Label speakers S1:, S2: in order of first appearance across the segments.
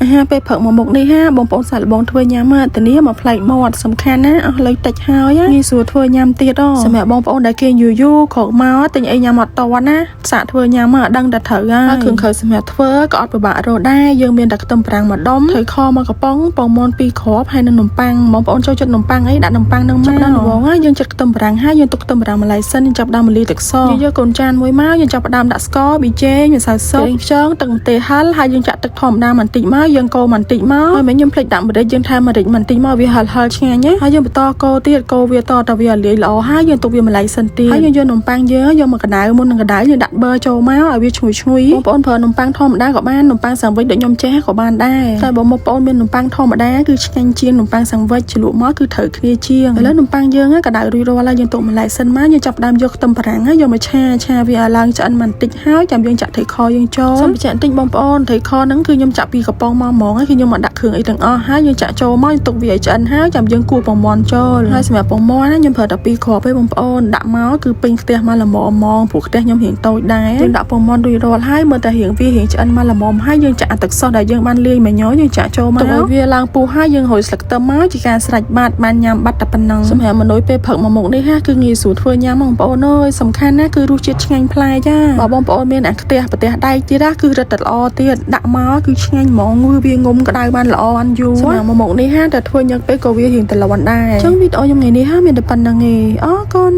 S1: អាហារពេលព្រឹកមកមុខនេះហាបងប្អូនសាកល្បងធ្វើញ៉ាំធានាមកប្លែកមាត់សំខាន់ណាអស់លុយតិចហើយងាយស្រួលធ្វើញ៉ាំទៀតអូសម្រាប់បងប្អូនដែលគេយូរយូរក្រោកមកទិញអីញ៉ាំអត់តណាសាកធ្វើញ៉ាំមកដឹងតែត្រូវហើយគ្រឿងក្រៅសម្រាប់ធ្វើក៏អត់ពិបាករកដែរយើងមានតែខ្ទឹមបារាំងមួយដុំត្រីខមកកំប៉ុងពងមាន់ពីរគ្រាប់ហើយនិងនំប៉័ងបងប្អូនចូលចិត្តនំប៉័ងអីដាក់នំប៉័ងនឹងមកដល់ដំបូងយើងចិត្តខ្ទឹមបារាំងហើយយើងទុកខ្ទឹមបារាំងម្ល៉េះសិនយើងចាប់ដើមមលីទឹកសយើងយកកូនចានមួយមកយើងចាប់ផ្ដើមដាក់ស្ករប៊ីចេងម្សៅស៊ុបប្រេងខ្យងទឹកម្ទេសហិលហើយយើងចាក់ទឹកធម្មតាបន្តិចមកយើងកូរបន្តិចមកហើយមិញខ្ញុំភ្លេចដាក់ម្រេចយើងថែមម្រេចបន្តិចមកវាហិលហិលឆ្ងាញ់ណាហើយយើងបន្តកូរទៀតកូរវាតតែវាលាយល្អហើយយើងទុកវាម្ល៉េះសិនទៀតហើយយើងយកនំប៉័ងយើងយកមកកម្ដៅមុននឹងកម្ដៅយើងដាក់ប៊ឺចូលមកឲ្យវាឈ្ងុយឈ្ងុយបងប្អូនប្រើនំប៉័ងធម្មតាក៏បាននំប៉័ងសាំវិចដូចខ្ញុំចេះក៏បានដែរតែបើមកបងប្អូនមាននំប៉័ងធម្មតាគឺឆ្ងាញ់ជាងនំប៉័ងសាំវិចជ្រលក់មកគឺត្រូវគ្នាជាងឥឡូវនំប៉័ងយើងកម្ដៅរួចរាល់ហើយយើងទុកម្ល៉េះសិនមកយើងចាប់ផ្ដើមយកខ្ទឹមបារាំងយកមកឆាឆាវាឲ្យឡើងឆ្អិនបន្តិចហើយចាំយើងចាក់ត្រីខយើងចូលសូមបញ្ជាក់បន្តិចបងប្អូនត្រីខហ្នឹងគឺខ្ញុំចាក់ពីកំប៉ុងមកហ្មងហើយគឺខ្ញុំអត់ដាក់គ្រឿងអីទាំងអស់ហើយយើងចាក់ចូលមកទុកវាឲ្យឆ្អិនហើយចាំយើងគោះពងមាន់ចូលហើយសម្រាប់ពងមាន់ណាខ្ញុំប្រើតែពីរគ្រាប់ទេបងប្អូនដាក់មកគឺពេញខ្ទះមកល្មមហ្មងព្រោះខ្ទះខ្ញុំរៀងតូចដែរយើងដាក់ពងមាន់រួចរាល់ហើយមើលតែរៀងវារៀងឆ្អិនមកល្មមហើយយើងចាក់អាទឹកសុសដែលយើងបានលាយមកញយយើងចាក់ចូលមកទុកឲ្យវាឡើងពុះហើយយើងរោយស្លឹកខ្ទឹមមកជាការស្រេចបាត់បានញ៉ាំបាត់តែប៉ុណ្ណឹងសម្រាប់មនុស្សពេលព្រឹកមកមុខនេះហាគឺងាយស្រួលធ្វើញ៉ាំបងប្អូនអើយសំខាន់ណាគឺរសជាតិឆ្ងាញ់ប្លែកចាបើបងប្អូនមានអាខ្ទះប្រទេសដែកទៀតណាគឺរឹតតែល្អទៀតដាក់មកគឺឆ្ងាញ់ហ្មងវាងុំក្តៅបានល្អអានយូរសម្រាប់មកមុខនេះហាតែធ្វើញឹកពេកក៏វារៀងត្រលន់ដែរអញ្ចឹងវីដេអូខ្ញុំថ្ងៃនេះហាមានតែប៉ុណ្្នឹងឯងអរគុណ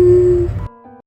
S1: ។